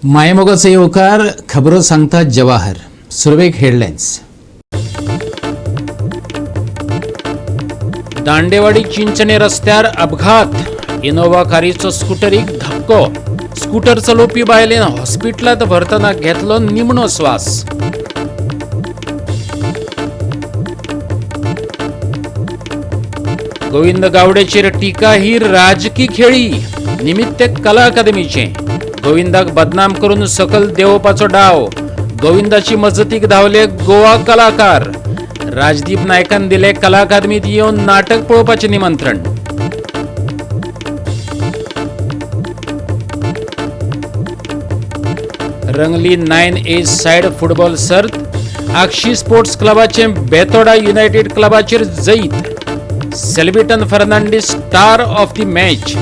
मायमोगाचो येवकार. खबरो सांगता जवाहर. सुरवेक हेडलायन्स. दांडेवाडी चिंचणे रस्त्यार अपघात. इनोवा कारीचो स्कुटरीक धपको. स्कूटर चलोवपी बायलेन हॉस्पिटलांत व्हरतना घेतलो निमणो स्वास. गोविंद गावडेचेर टीका ही राजकी खेळी. निमित्त कला अकादमीचें. गोविंदाक बदनाम करून सकल देंवोवपाचो डाव. गोविंदाची मजतीक धांवले गोवा कलाकार. राजदीप नायकान दिले कला अकादमीत येवन नाटक पळोवपाचें निमंत्रण. रंगली 9A side football सर्त. आगशी स्पोर्ट्स क्लबाचें बेतोडा युनायटेड क्लबाचेर जैत. Selviton Fernandes star of the match.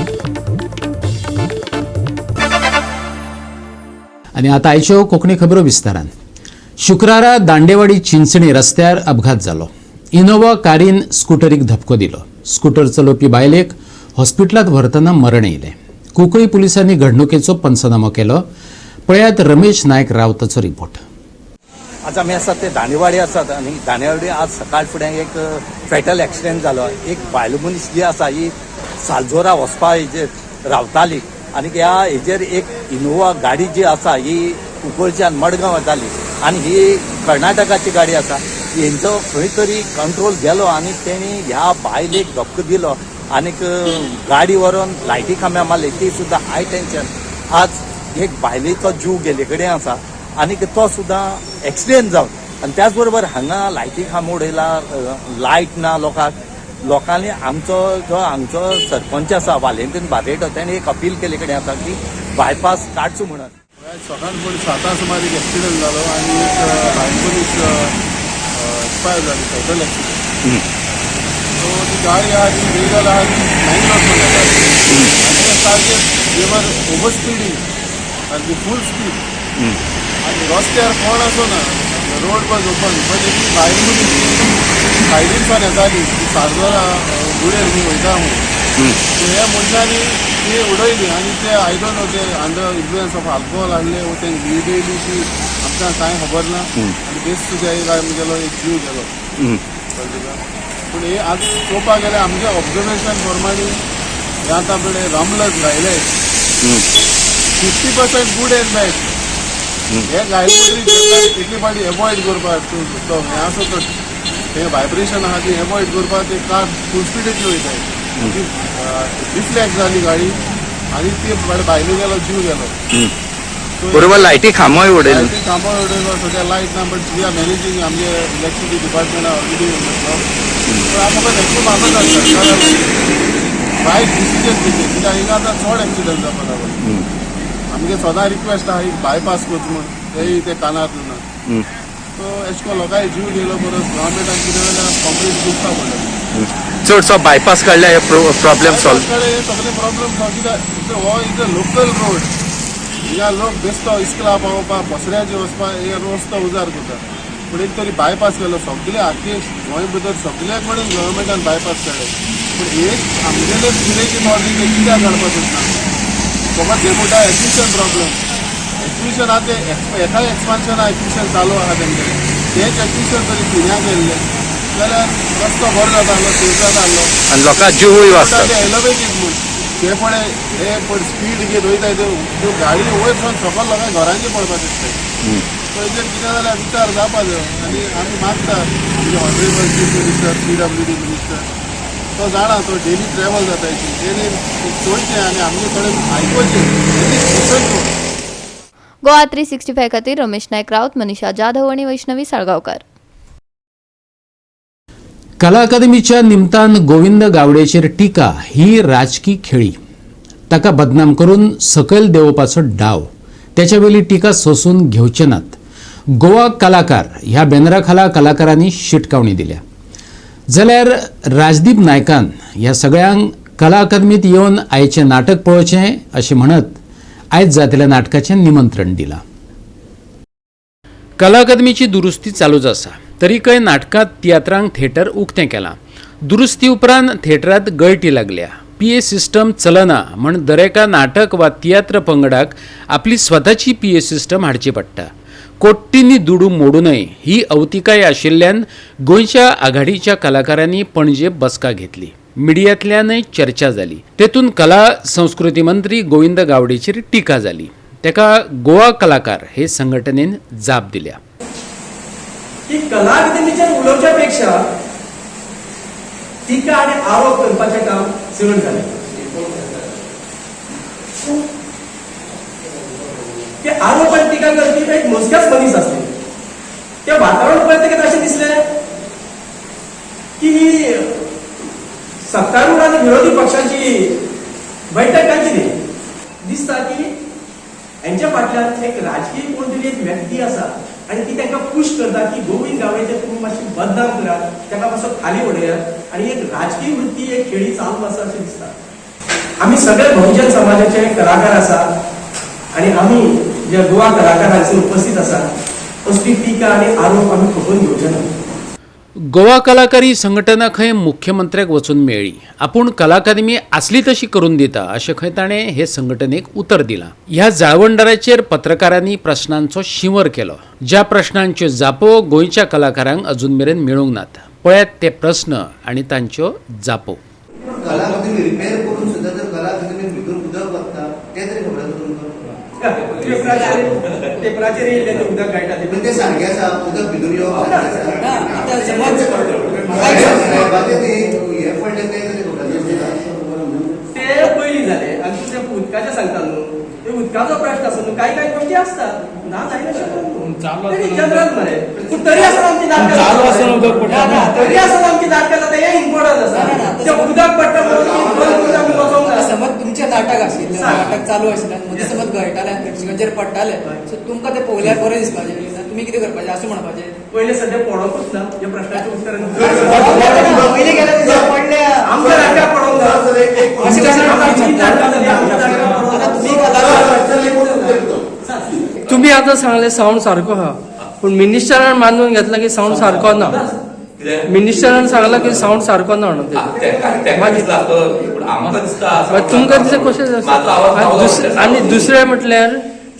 आनी आतां आयच्यो कोंकणी खबरो विस्तारान. शुक्रारा दांडेवाडी चिंचणी रस्त्यार अपघात जालो. इनोवा कारीन स्कुटरीक धपको दिलो. स्कुटर चलोवपी बायलेक हॉस्पिटलांत व्हरतना मरण येयलें. कुंकळी पुलिसांनी घडणुकेचो पंचनामो केलो. पळयात रमेश नायक रावताचो रिपोर्ट. आज आमी आसात ते दांडेवाडी आसात आनी दांडेवाडी आज सकाळ फुडें एक फेटल एक्सिडेंट जालो. एक बायल मनीस जी आसा ही सालजोरा वचपा हेजेर रावताली आनी ह्या हेजेर एक इनोवा गाडी जी आसा ही कुंकळच्यान मडगांव वताली आनी ही कर्नाटकाची गाडी आसा. हेंचो खंय तरी कंट्रोल गेलो आनी तेणी ह्या बायलेक धपको दिलो आनीक गाडी व्हरून लायटी खांब्या मारली. ती सुद्दां हाय टेन्शन. आज एक बायलेचो जीव गेल्ले कडेन आसा आनीक तो सुद्दां एक्सिडेंट जावन आनी त्याच बरोबर हांगा लायटी खांबो उडयला, लायट ना लोकांक. लोकांनी आमचो जो हांगचो सरपंच आसा वालेंतीन बार्रेटो, तेणे एक अपील केल्ले कडेन आसा की बायपास काडचो म्हणून. सकाळ फुडें 7 सुमार एक एक्सिडंट जालो आनी एक बायल मनीस एक्सपायर जाली, फेटल एक्सिडंट. सो ती गाडी आहा ती व्हेकल आहा ती 9 नॉट म्हणटा आनी ते सारके दे वर ओवर स्पिडींग, सारकी फूल स्पीड आनी रस्त्यार कोण आसो ना, रोड वॉज ओपन. बट एक बायल मनीस सायडीन येताली ती सारजोरा गुडेर बी वयता म्हणून. सो ह्या मनशांनी ती उडयली आनी ते I don't know, ते अंडर इन्फ्लुयन्स ऑफ अल्कोहोल आहले वो तेंक वीड येयली ती आमकां कांय खबर ना. आनी बेस्ट तुज्या एक गेलो, एक जीव गेलो, कळ्ळें तुका? पूण हे आज चोवपाक गेल्यार आमच्या ऑब्जर्वेशन प्रमाणे हे आतां पळय रमलस घायले, 50% good and bad. हे घायले म्हणटकीर इतली फावटी एवॉयड करपाक तो हें आसा तो हे व्हायब्रेशन आहा ती एवॉयड करपाक ते कार फूल स्पिडीची वयताय. ती डिफ्लेक्ट जाली गाडी आनी ती बायले गेलो, जीव गेलो. So, बरोबर लायटी खांबोय उडयलो. लायटी खांबो उडयलो. सद्या लायट ना, but we are managing. आमचे इलेक्ट्रिसिटी डिपार्टमेंट ऑलरेडी. हांव फकत एकूच मागत सरकारा रायट डिसिजन घेवचें, कित्याक हिंगा आतां चड एक्सिडंट जावपाक लागलो. आमगे सदां रिक्वेस्ट आहा एक बायपास करचो म्हूण, तेय ते कानार दिना. सो एशें कोन्न लोकांक जीव गेलो परस गव्हर्मेंटान कितें जाल्यार कॉम्प्लीट दिवपाक पडटलें. चडसो बायपास काडल्यार हे प्रॉब्लेम सॉल्व. कडेन सगळे प्रॉब्लेम सॉल्व, कित्याक हो is a local road. हिंगा लोक बेस्तो इस्कुला पावोवपाक, पसऱ्याचेर वचपाक हे रस्तो उजार करता. पूण एक तरी बायपास केलो सगळे आख्खे गोंय भितर सगळे कडेन गव्हर्मेंटान बायपास काडले, पूण एक आमगेले विलेज मॉडलिंग कित्याक काडपाक सोदना? फकत ते म्हणटा एक्विशन प्रॉब्लम. एक्विशन आतां ते एकाय एक्सपान्शना एक्विशन चालू आहा तेंगेलें. तेंच एक्विशन तरी पिन्या केल्लें जाल्यार रस्तो बरो जातालो, सेफ जातालो. आनी लोकां जिवूय वाचता. ते एलिवेटेड म्हूण ते पळय, हे पळय स्पीड घेत वयताय त्यो गाडी वयर सावन सकल लोकांक घरांचे पडपाक दिसता. सो हेजेर कितें जाल्यार विचार जावपा जायो आनी आमी मागता आमचे honourable chief minister, PWD minister, तो जाणा, तो डेली ट्रॅवल जाता हेची, तेणी चोयचें आनी आमचे कडेन आयकोचें, लिसन करून. गोवा 365 खातीर रमेश नायक राऊत, मनीषा जाधव आणि वैष्णवी साळगांवकर. कला अकादमीच्या निमतान गोविंद गावडेचेर टिका ही राजकी खेळी. ताका बदनाम करून सकयल देंवोवपाचो डाव. त्याच्या वेली टिका सोसून घेवचे नात. गोवा कलाकार ह्या बॅनरा खाला कलाकारांनी शिटकावणी दिल्या, जाल्यार राजदीप नायकान ह्या सगळ्यांक कला अकादमीत येवन आयचें नाटक पळोवचें अशें म्हणत आयज जातल्या नाटकाचें निमंत्रण दिलां. कला अकादमीची दुरुस्ती चालूच आसा, तरीकय नाटकांत तियात्रांक थिएटर उक्तें केलां. दुरुस्ती उपरांत थिएटरांत गळटी लागल्या. पीए सिस्टम चलना म्हण दरेका नाटक वा तियात्र पंगडाक आपली स्वताची पीए सिस्टम हाडची पडटा. कोट्टींनी दुडू मोडूनय ही अवतिकाय आशिल्ल्यान गोंयच्या आघाडीच्या कलाकारांनी पणजे बसका घेतली. मिडियांतल्यानय चर्चा जाली. तेतून कला संस्कृती मंत्री गोविंद गावडेचेर टिका जाली. तेका गोवा कलाकार हे संघटनेन जाप दिल्या. की कला अकादमीचेर उलोवच्या पेक्षा टिका आणि आरोप करपाचें काम चड जालें. ते आरोप आनी टिका करपी एक मोजक्याच मनीस आसले. ते वातावरण पळयतकीच अशें दिसलें की ही सत्तारूढ आनी विरोधी पक्षांची बैठक काय कितें दिसता की हेंच्या फाटल्यान एक राजकीय कोण तरी एक व्यक्ती आसा आनी ती तांकां पुश करता की गोविंद गावडेचे तुमी मातशें बदनाम करात, ताका मातसो खाली उडयात आनी एक राजकीय वृत्ती एक खेळी चालू आसा अशें दिसता. आमी सगळे बहुजन समाजाचे कलाकार आसा आनी आमी जे गोवा कलाकार हांगसर उपस्थित आसा असली टिका आनी आरोप आमी खपोवन घेवचे ना. गोवा कलाकारी संघटना खंय मुख्यमंत्र्याक वचून मेळ्ळी. आपूण कला अकादमी आसली तशी करून दिता अशें खंय ताणें हे संघटनेक उतर दिलां. ह्या जाळवणदाराचेर पत्रकारांनी प्रस्नांचो शिंवर केलो, ज्या प्रश्नांच्यो जापो गोंयच्या कलाकारांक अजून मेरेन मेळूंक नात. पळयात ते प्रस्न आनी तांच्यो जापो. कला अकादमी रिपेअर करून सुद्धा जर कला अकादमीत भितर उदक वता तें तरी खबर आसा तुमकां? पेपराचेर येयल्लें तें उदक गळटा तें. पण तें सारकें आसा, उदक भितर येवप सारकें आसा. आतां समज साहेबाचें तें हें पडलें तें तरी खबर आसा तुमकां? ते पयलीं जालें आनी तूं तें उदकाचें सांगता न्हू, ते उदकाचो प्रश्न आसा न्हू. कांय कांय गोश्टी आसता ना जायना शकना जनरल मरे, पूण तरी आसतना आमची नाटकां चालू आसतना उदक पडटा. ना, तरी आसतना आमची नाटकां जाता हें इम्पॉर्टंट आसा. ना, ते उदक पडटा म्हणून ती बंद करून आमी वचोंक आतां ना. समज तुमचें नाटक आशिल्लें, सांग. नाटक चालू आशिल्लें, मदीं समज गळटालें, प्रेक्षकांचेर पडटालें, सो तुमकां तें पळोवल्यार बरें दिसपाचें ना? तुमी कितें करपाचें अशें म्हणपाचें? पयलें सद्या पडोंकूच ना ह्या प्रश्नाचें उत्तर. पयलीं गेल्या दिसा पडल्या. आमच्या नाटकाक पडोंक ना. अशें कशें म्हणपाक आमची शकता? नाटकां जाली, आमच्या नाटकाक पडोंक ना. आतां तुमी कलाकार. तुम्ही आता सांगले साऊंड सारको हा, पूण मिनिस्टरान मानून घेतला की साऊंड सारको ना. मिनिस्टरान सांगला की साऊंड सारको ना म्हणून ते. मागीर तुमकां दिसता कशें माझो आवाज आनी आनी दुसरें म्हटल्यार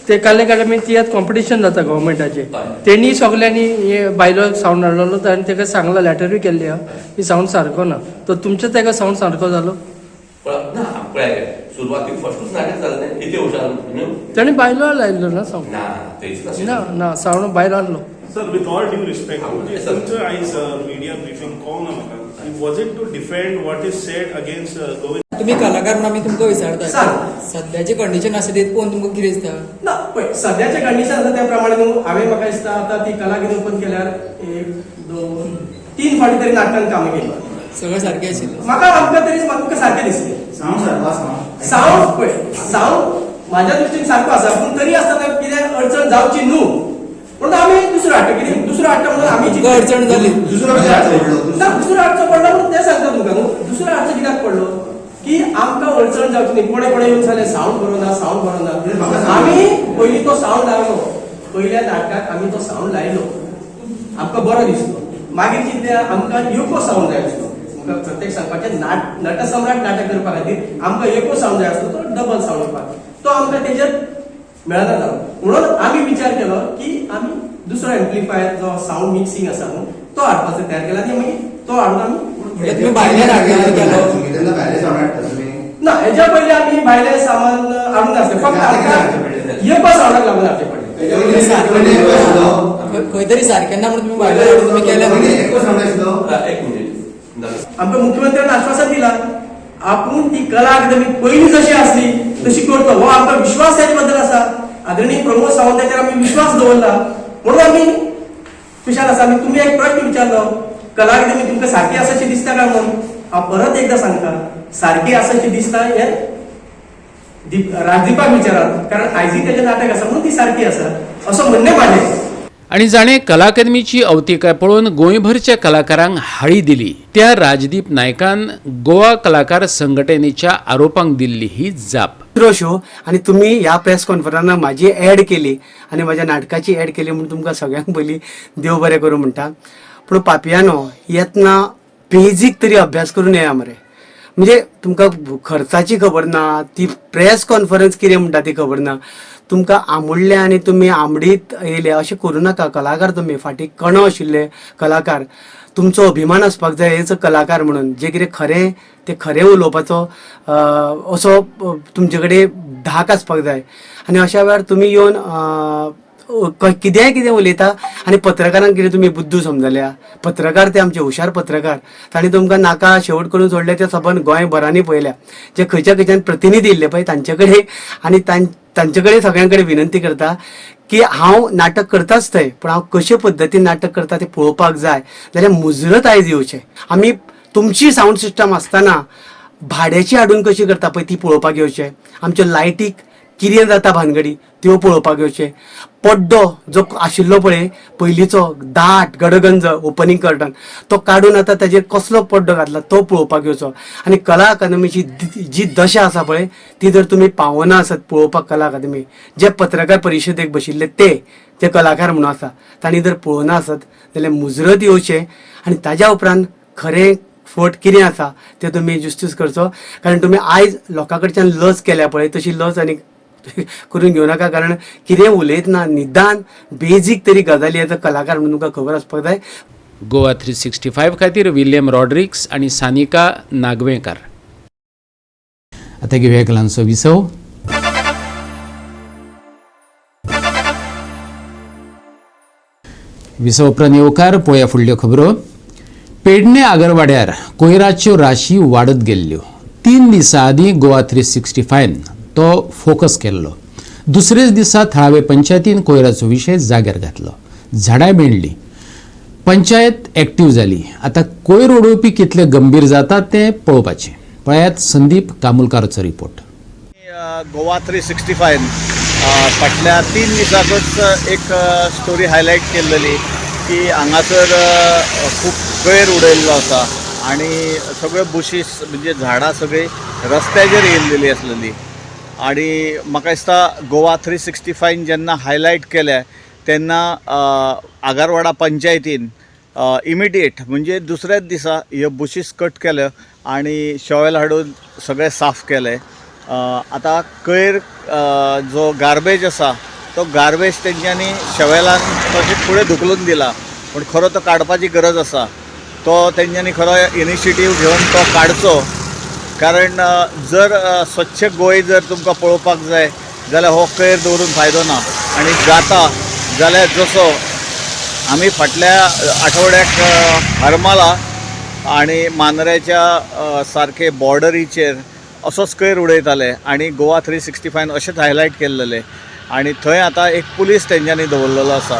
ते कला अकादमी तियात्र कॉम्पिटिशन जाता गव्हर्मेंटाचें, तेणी सगल्यांनी हे भायलो साऊंड हाडलेलो आनी ताका सांगला, लॅटरूय केल्ली आहा की साऊंड सारको ना. तर तुमचे ताका साऊंड सारको जालो? ना, पळय, सुरवातीक फर्स्टूच नाटक जालें इतले हुशार न्हू. तेणी भायलो लायल्लो ना साऊंड. ना, थंयच. ना ना, साऊंड भायलो आहलो. Sir, with all due respect, Yes, sir. तुमचो आयज मीडिया ब्रीफिंग कोण ना म्हाका. Was it to defend what is said against Govind? तुमी कलाकार म्हणून आमी तुमकां विचारता, सांग. सद्याची कंडिशन आसा ती पळोवन तुमकां कितें दिसता? ना, पळय, सद्याचें कंडिशन आसा त्या प्रमाणे न्हू हांवें म्हाका दिसता आतां ती कला अकादमी ओपन केल्यार एक, दोन, तीन फावटी तरी नाटकान कामां केली. सगळें सारकें आशिल्लें? म्हाका आमकां तरी म्हाका सारकें दिसलें. सावंड सारको आसा? सावंड पळय, सावंड म्हाज्या दृश्टीन सारको आसा, पूण तरी आसतना कितें अडचण जावची न्हू म्हणून आमी दुसरो हाडटा. कितें दुसरो हाडटा म्हणून आमी तुमकां अडचण जाली? दुसरो कित्याक पडलो? ना, दुसरो हाडचो पडलो म्हणून तें सांगता तुमकां न्हू. दुसरो हाडचो कित्याक पडलो की आमकां अडचण जावची न्ही. कोणे कोणे येवन सांगलें सावंड बरो ना, सावंड बरो म्हाका ना. सांग. आमी पयलीं तो सावंड लायलो, पयल्या नाटकाक आमी तो सावंड लायलो, आमकां बरो दिसलो. मागीर कितें आमकां एको सावंड जाय आसलो. तुमकां प्रत्यक्ष सांगपाचें, नटसम्राट नाटक करपा खातीर आमकां एको सावंड जाय आसलो, तो डबल सावंड येवपाक तो आमकां तेजेर मेळना जालो. म्हणून आमी विचार केलो की आमी दुसरो एम्प्लिफायर जो सावंड मिक्सिंग आसा न्हू तो हाडपाचो तयार केला आनी मागीर तो हाडून आमी म्हणजे तुमी भायल्यान हाडलें केलो? तुमी तेन्ना भायले सावंड हाडटा तुमी? ना, हेज्या पयलीं आमी भायलें सामान हाडूंक नासलें, फक्त आमकां एको सावंडाक लागून हाडचें पडलें. पयलीं एको आशिल्लो. खंय तरी सारकें ना म्हणून तुमी भायल्यान हाडून तुमी केलें. पयलीं एको सावंड आशिल्लो. एक मिनिट. आमकां मुख्यमंत्र्यान आश्वासन दिला आपूण ती कला अकादमी पयलीं जशी आसली तशी करतो, हो आमकां विश्वास ताचे बद्दल आसा. आदरणीय प्रमोद सावंताचेर आमी विश्वास दवरला म्हणून आमी खुशाल आसा. आनी तुमी एक प्रश्न विचारलो, कला अकादमी तुमकां सारकी आसा अशी दिसता काय म्हणून. हांव परत एकदां सांगता, सारकी आसा अशी दिसता हें राजदीपाक विचारात, कारण आयजूय तेजें नाटक आसा म्हणून ती सारकी आसा असो म्हणणें म्हाजें. आनी जाणें कला अकादमीची अवतिकाय पळोवन गोंयभरच्या कलाकारांक हाळी दिली त्या राजदीप नायकान गोवा कलाकार संघटनेच्या आरोपांक दिल्ली ही जाप. दुसरो शो आनी तुमी ह्या प्रेस कॉन्फरन्साक म्हाजी एड केली आनी म्हाज्या नाटकाची एड केली म्हूण तुमकां सगळ्यांक पयलीं देव बरें करूं म्हणटा. पूण पापयानो, येतना बेजीक तरी अभ्यास करून येया मरे. म्हणजे तुमकां खर्चाची खबर ना, ती प्रेस कॉन्फरन्स कितें म्हणटा ती खबर ना. तुमकां आमुडले आनी तुमी आमडीत येयले अशें करूं नाका. कलाकार तुमी, फाटीं कणो आशिल्ले कलाकार, तुमचो अभिमान आसपाक जाय एज अ कलाकार म्हणून. जें कितें खरें तें खरें उलोवपाचो असो तुमचे कडेन धाक आसपाक जाय. आनी अशा वेळार तुमी येवन कितेंय कितें उलयता आनी पत्रकारांक कितें तुमी बुद्दू समजल्या? पत्रकार ते आमचे हुशार पत्रकार, तांणी तुमकां नाका शेवट करून सोडले. ते सबंद गोंयभरांनी पळयल्या, जे खंयच्या खंयच्यान प्रतिनिधी येयल्ले पळय तांचे कडेन आनी तांचे कडेन सगळ्यां कडेन विनंती करता की हांव नाटक करताच थंय, पूण हांव कशे पद्दतीन नाटक करता तें पळोवपाक जाय जाल्यार मुजरत आयज येवचें. आमी तुमची सावंड सिस्टम आसतना भाड्याची हाडून कशी करता पळय ती पळोवपाक येवचें. आमच्यो लायटीक कितें जाता भानगडी त्यो पळोवपाक येवचें. पड्डो जो आशिल्लो पळय पयलींचो दाट गडगंज ओपनींग कर्टन, तो काडून आतां ताजेर कसलो पड्डो घातला तो पळोवपाक येवचो. आनी कला अकादमीची जी दशा आसा पळय ती जर तुमी पावना आसत पळोवपाक, कला अकादमी जे पत्रकार परिशदेक बशिल्ले ते जे कलाकार म्हणून आसा तांणी जर पळोवना आसत जाल्यार मुजरत येवचें आनी ताज्या उपरांत खरें फट कितें आसा तें तुमी जुस्तीस करचो. कारण तुमी आयज लोकां कडच्यान लज केल्या पळय तशी लज आनी करून घेवं नाका. कारण कितें उलयतना निदान बेजीक तरी गजाली एज अ कलाकार म्हणून तुमकां खबर आसपाक जाय. गोवा 365 खातीर विल्यम रॉड्रिक्स आनी सानिका नागवेंकार. आतां घेवया एक ल्हानसो विसव. विसव उपरांत येवकार. पळोवया फुडल्यो खबरो. पेडणे आगरवाड्यार कोयराच्यो राशी वाडत गेल्ल्यो. 3 दिसां आदीं गोवा 365 तो फोकस केल्लो. दुसरेच दिसा थळावे पंचायतीन कोयराचो विशय जाग्यार घातलो. झाडां मेणली, पंचायत एक्टीव जाली. आतां कोयर उडोवपी कितले गंभीर जातात तें पळोवपाचें. पळयात संदीप कामुलकाराचो रिपोर्ट. गोवा 365 फाटल्या 3 दिसाकच एक स्टोरी हायलायट केल्लेली की हांगासर खूब कोयर उडयल्लो आसा आनी सगळे बुशीस म्हणजे झाडां सगळीं रस्त्याचेर येयल्लेली आसलेली. आनी म्हाका दिसता गोवा 365 जेन्ना हायलायट केल्या तेन्ना आगारवाडा पंचायतीन इमिडिएट म्हणजे दुसऱ्याच दिसा ह्यो बुशीस कट केल्यो आनी शॉवेल हाडून सगळें साफ केलें. आतां कोयर जो गार्बेज आसा तो गार्बेज तेंच्यांनी शॉवेलान तशें फुडें धुकलून दिला, पूण खरो तो काडपाची गरज आसा. तो तेंच्यांनी खरो इनिशिएटीव घेवन तो काडचो, कारण जर स्वच्छ गोंय जर तुमकां पळोवपाक जाय जाल्यार हो कोयर दवरून फायदो ना. आनी जाता जाल्यार जसो आमी फाटल्या आठवड्याक हरमाला आनी मांद्र्याच्या सारके बॉर्डरीचेर असोच कोयर उडयताले आनी गोवा 365 अशेंच हायलायट केल्लेले आनी थंय आतां एक पुलीस तेंच्यांनी दवरलेलो आसा.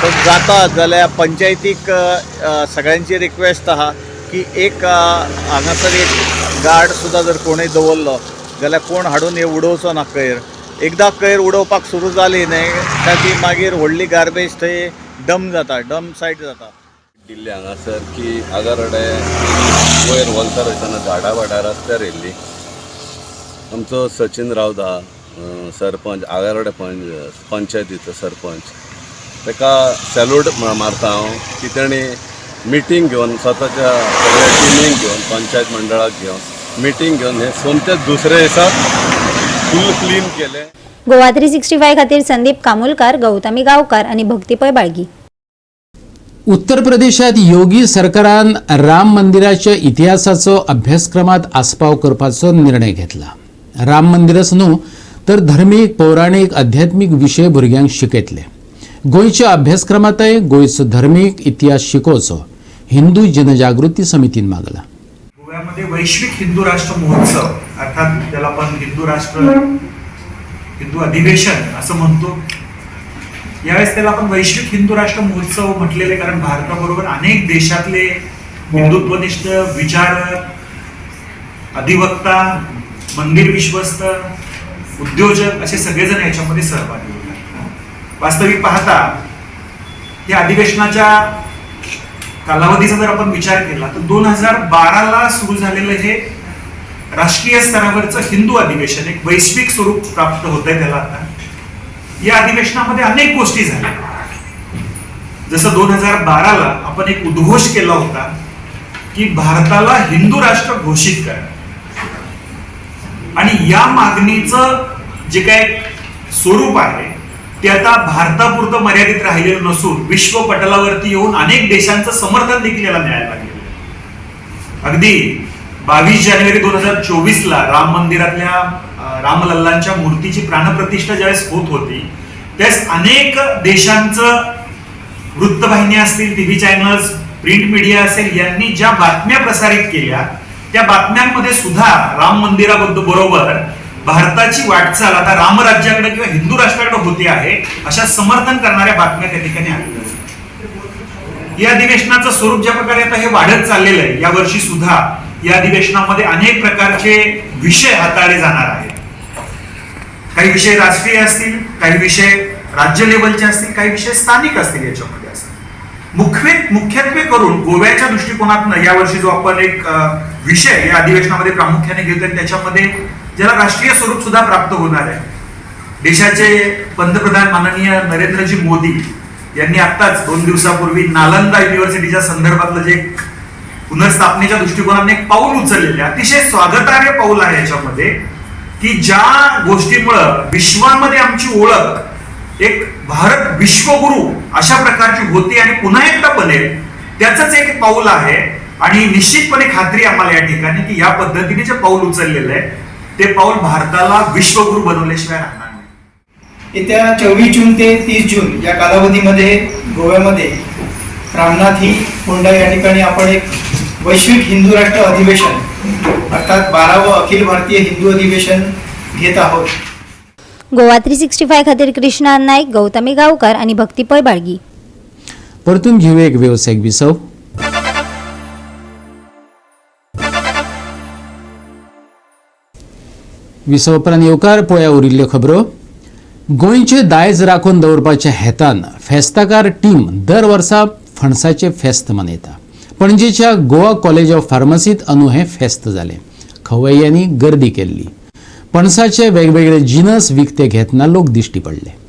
सो जाता जाल्यार पंचायतीक सगळ्यांची रिक्वेस्ट आहा की एक हांगासर एक गार्ड सुद्दां जर कोणूय दवरलो जाल्यार कोण हाडून हे उडोवचो ना कोयर. एकदां कोयर उडोवपाक सुरू जाली न्हय काय ती मागीर व्हडली गार्बेज थंय डंप जाता, डंप सायट जाता. दिल्ली हांगासर की आगारवाडे वयर वलसार वयतना झाडां वाडां रस्त्यार येयल्ली. आमचो सचिन रावदा सरपंच, आगारवाडे पंचायतीचो सरपंच, ताका सॅल्यूट मारता हांव की तेणी मिटींग घेवन स्वताच्या सगळ्या टिमींक घेवन पंचायत मंडळाक घेवन मिटींग घेवन हे सोमतेच दुसऱ्या दिसा फूल क्लीन केलें. गोवा 365 खातीर संदीप कामुलकार, गौतमी गांवकार आनी भक्ती पै बाळगी. उत्तर प्रदेशात योगी सरकारान राम मंदिराच्या इतिहासाचो अभ्यासक्रमात आस्पाव करपाचो निर्णय घेतला. राम मंदिरच न्हू तर धर्मीक, पौराणीक, आध्यात्मीक विशय भुरग्यांक शिकयतले. गोंयच्या अभ्यासक्रमांतय गोंयचो धर्मीक इतिहास शिकोवचो हिंदू जनजागृती समितीन मागला. गोव्यामध्ये वैश्विक हिंदू राष्ट्र महोत्सव, अर्थात ज्याला आपण हिंदू राष्ट्र हिंदू अधिवेशन असं म्हणतो, यावेळेस त्याला आपण वैश्विक हिंदू राष्ट्र महोत्सव म्हटलेले, कारण भारताबरोबर अनेक देशातले हिंदुत्वनिष्ठ विचारक, अधिवक्ता, मंदिर विश्वस्त, उद्योजक असे सगळेजण याच्यामध्ये सहभागी होतात. वास्तविक पाहता या अधिवेशनाच्या कालावधीचा जर आपण विचार केला तर 2012ला सुरू झालेलं हे राष्ट्रीय स्तरावरचं हिंदू अधिवेशन एक वैश्विक स्वरूप प्राप्त होत आहे त्याला. आता या अधिवेशनामध्ये अनेक गोष्टी झाल्या. जसं 2012ला आपण एक उद्घोष केला होता की भारताला हिंदू राष्ट्र घोषित करा. आणि या मागणीचं जे काय स्वरूप आहे ते आता भारतापुरतं मर्यादित राहिलेलं नसून विश्वपटलावरती येऊन अनेक देशांचं समर्थन देखील याला मिळायला लागलेलं आहे. अगदी 22 जानेवारी 2024ला राम मंदिरातल्या रामलल्लांच्या मूर्तीची प्राणप्रतिष्ठा ज्यावेळेस होत होती त्यावेळेस अनेक देशांचं वृत्तवाहिनी असतील, टीव्ही चॅनल्स, प्रिंट मीडिया असेल, यांनी ज्या बातम्या प्रसारित केल्या त्या बातम्यांमध्ये सुद्धा राम मंदिराबद्दल बरोबर भारताची वाटचाल आता रामराज्याकडे किंवा हिंदू राष्ट्राकडे होते आहे अशा समर्थन करणाऱ्या बातम्या त्या ठिकाणी आलेल्या आहेत. या अधिवेशनाचं स्वरूप ज्या प्रकारे आता हे वाढत चाललेलं आहे, यावर्षी सुद्धा या अधिवेशनामध्ये अनेक प्रकारचे विषय हाताळले जाणार आहेत. काही विषय राष्ट्रीय असतील, काही विषय राज्य लेवलचे असतील, काही विषय स्थानिक असतील. याच्यामध्ये असतील मुख्यत्वे करून गोव्याच्या दृष्टिकोनातनं यावर्षी जो आपण एक विषय या अधिवेशनामध्ये प्रामुख्याने घेतोय त्याच्यामध्ये ज्याला राष्ट्रीय स्वरूप सुद्धा प्राप्त होणार आहे, देशाचे पंतप्रधान माननीय नरेंद्रजी मोदी यांनी आत्ताच 2 दिवसापूर्वी नालंदा युनिव्हर्सिटीच्या संदर्भातलं जे पुनर्स्थापनेच्या दृष्टिकोनाने एक पाऊल उचललेलं आहे, अतिशय स्वागतार्ह पाऊल आहे याच्यामध्ये, की ज्या गोष्टीमुळं विश्वामध्ये आमची ओळख एक भारत विश्वगुरु अशा प्रकारची होती आणि पुन्हा एकदा बनेल, त्याचंच एक पाऊल आहे. आणि निश्चितपणे खात्री आम्हाला या ठिकाणी की या पद्धतीने जे पाऊल उचललेलं आहे ते पाऊल भारताला विश्वगुरु बनवल्याशिवाय राहणार नाही. येत्या 24 जून ते 30 जून या कालावधीमध्ये गोव्यामध्ये रामनाथी फोंडा या ठिकाणी आपण एक वैश्विक हिंदू राष्ट्र अधिवेशन अर्थात 12वं अखिल भारतीय हिंदू अधिवेशन घेत आहोत. गोवा 365 खातीर कृष्णा नाईक, गौतमी गावकर आणि भक्ती पै बाळगी. परतून घेऊया एक वेवसायीक विसव. विसव उपरांत येवकार पळया उरिल्ल्यो खबरो. गोंयचें दायज राखून दवरपाच्या हेतान फेस्ताकार टीम दर वर्सा फणसाचें फेस्त मनयता. पणजेच्या गोवा कॉलेज ऑफ फार्मसीत अंदू हें फेस्त जालें. खवय्यांनी गर्दी केल्ली. पणसाचे वेगवेगळे जिनस विकते घेतना लोक दिश्टी पडले.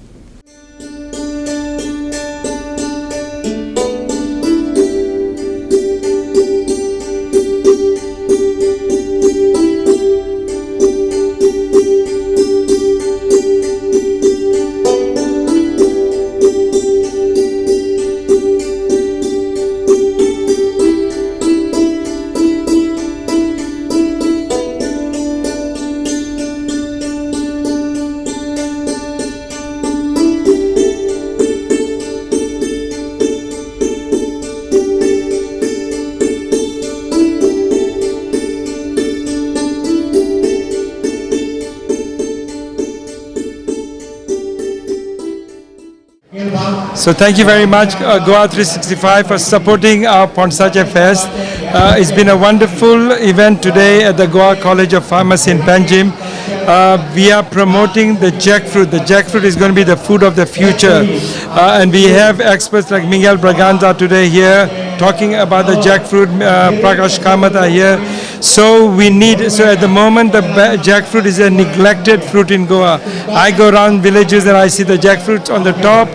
So thank you very much, Goa 365, for supporting our Ponsache Fest. It's been a wonderful event today at the Goa College of Pharmacy in Panjim. We are promoting the jackfruit. The jackfruit is going to be the food of the future. And we have experts like Miguel Braganza today here talking about the jackfruit, Prakash Kamath are here. So at the moment the jackfruit is a neglected fruit in Goa. I go around villages and I see the jackfruits on the top.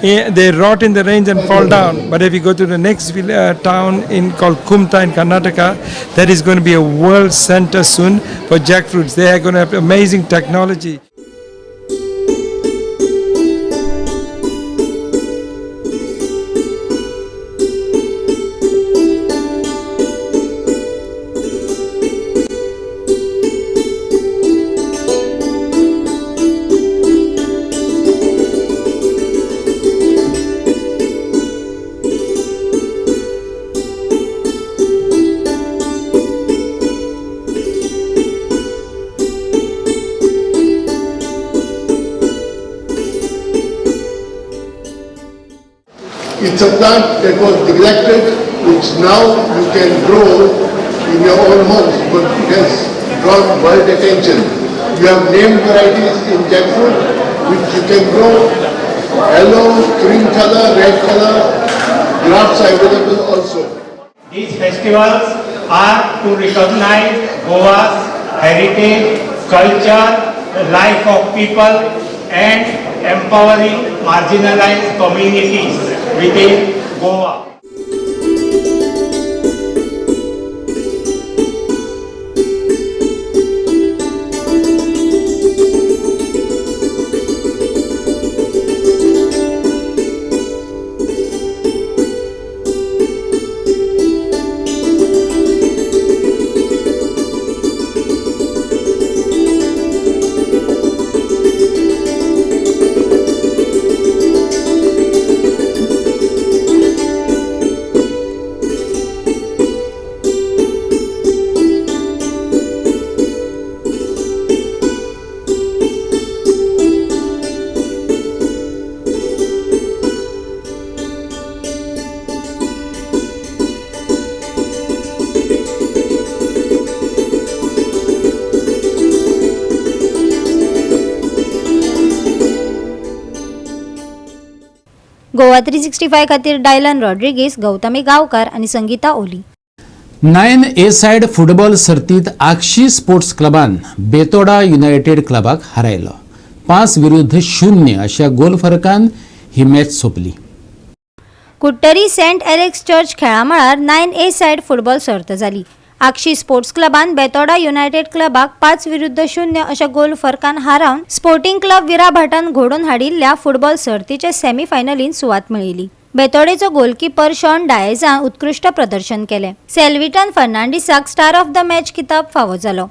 They rot in the rains and fall down. But if you go to the next town called Kumta in Karnataka, that is going to be a world center soon for jackfruits. They are going to have amazing technology. It's a plant that was neglected, which now you can grow in your own homes, but it has drawn world attention. You have named varieties in jackfruit, which you can grow, yellow, green color, red color, grafts are available also. These festivals are to recognize Goa's heritage, culture, life of people and empowering marginalized communities within Goa. Goa 365 खातीर Dylan Rodrigues, Gautami गांवकार आनी Sangeeta Oli. 9 a side football सर्तीत Agassaim sports क्लबान Betora United क्लबाक हारायलो. 5-0 अशा गोल फरकान ही match सोंपली. Curtorim Saint Alex church खेळामळार 9 ए side football सर्त जाली. Agassaim sports क्लबान Betora United क्लबाक 5-0 अशा गोल फरकान हारावन स्पोर्टिंग क्लब विराभाटान घडोवन हाडिल्ल्या फुटबॉल सर्तीचे सेमीफायनलीन सुवात मेळयली. बेतोडेचो गोलकीपर शॉन डायझान उत्कृश्ट प्रदर्शन केलें. सेल्विटन फर्नांडीसाक स्टार ऑफ the match किताब फावो जालो.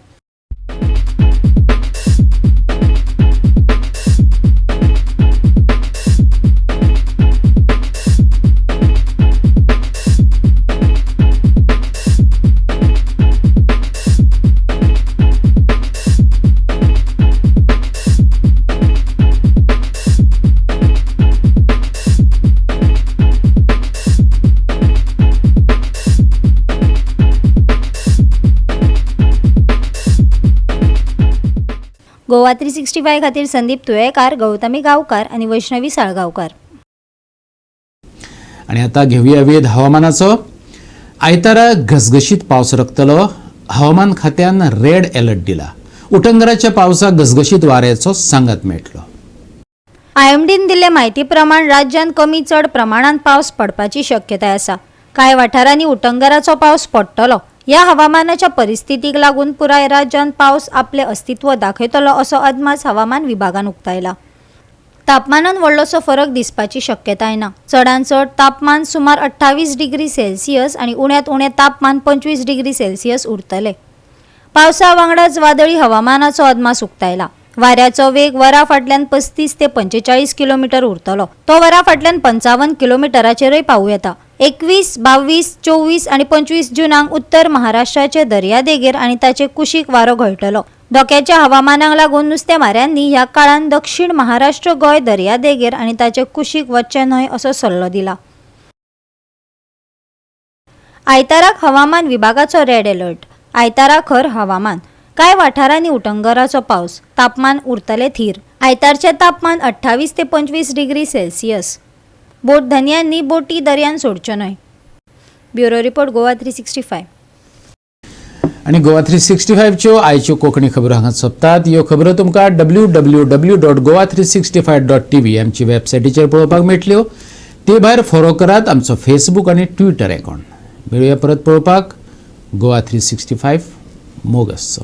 गोवा 365 खातीर संदीप तुयेकार, गौतमी गांवकार आनी वैष्णवी साळगांवकार. आनी आतां घेवया वेध हवामानाचो. आयतारा घसघशीत पावस रकतलो. हवामान खात्यान रेड अलर्ट दिला. उटंगराच्या पावसाक घसघशीत वाऱ्याचो सांगात मेळटलो. आयएमडीन दिल्ले म्हायती प्रमाण राज्यांत कमी चड प्रमाणांत पावस पडपाची शक्यताय आसा. कांय वाठारांनी उटंगराचो पावस पडटलो. ह्या हवामानाच्या परिस्थितीक लागून पुराय राज्यांत पावस आपलें अस्तित्व दाखयतलो असो अदमास हवामान विभागान उक्तायला. तापमानांत व्हडलोसो फरक दिसपाची शक्यताय ना. चडांत चड तापमान सुमार 28 डिग्री सेल्सियस आनी उण्यांत उणें तापमान 25 डिग्री सेल्सियस उरतलें. पावसा वांगडाच वादळी हवामानाचो अदमास उक्तायला. वाऱ्याचो वेग वरा फाटल्यान 35 ते 45 किलोमिटर उरतलो. तो वरा फाटल्यान 55 किलोमिटराचेरय पावूं येता. 21, 22, 24 आनी 25 जुनाक उत्तर महाराष्ट्राचे दर्यादेगेर आनी ताचे कुशीक वारो घोळटलो. धोक्याच्या हवामानाक लागून नुस्तेमाऱ्यांनी ह्या काळांत दक्षिण महाराष्ट्र गोंय दर्यादेगेर आनी ताचे कुशीक वचचें न्हय असो सल्लो दिला. आयताराक हवामान विभागाचो रेड अलर्ट. आयतारा खर हवामान. कांय वाठारांनी उटंगराचो पावस. तापमान उरतलें थीर. आयतारचें तापमान 28 ते 25 डिग्री सेल्सियस. बोट धनयांनी बोटी दर्यान सोडच्यो न्हय. Bureau report, Goa 365. आनी गोवा 365च्यो आयच्यो कोंकणी खबरो हांगा सोंपतात. ह्यो खबरो तुमकां www.goa365.tv आमची वेबसायटीचेर पळोवपाक मेळटल्यो. ते भायर फॉलो करात आमचो फेसबूक आनी ट्विटर अकावंट. मेळुया परत पळोवपाक. गोवा 365 मोग आसचो.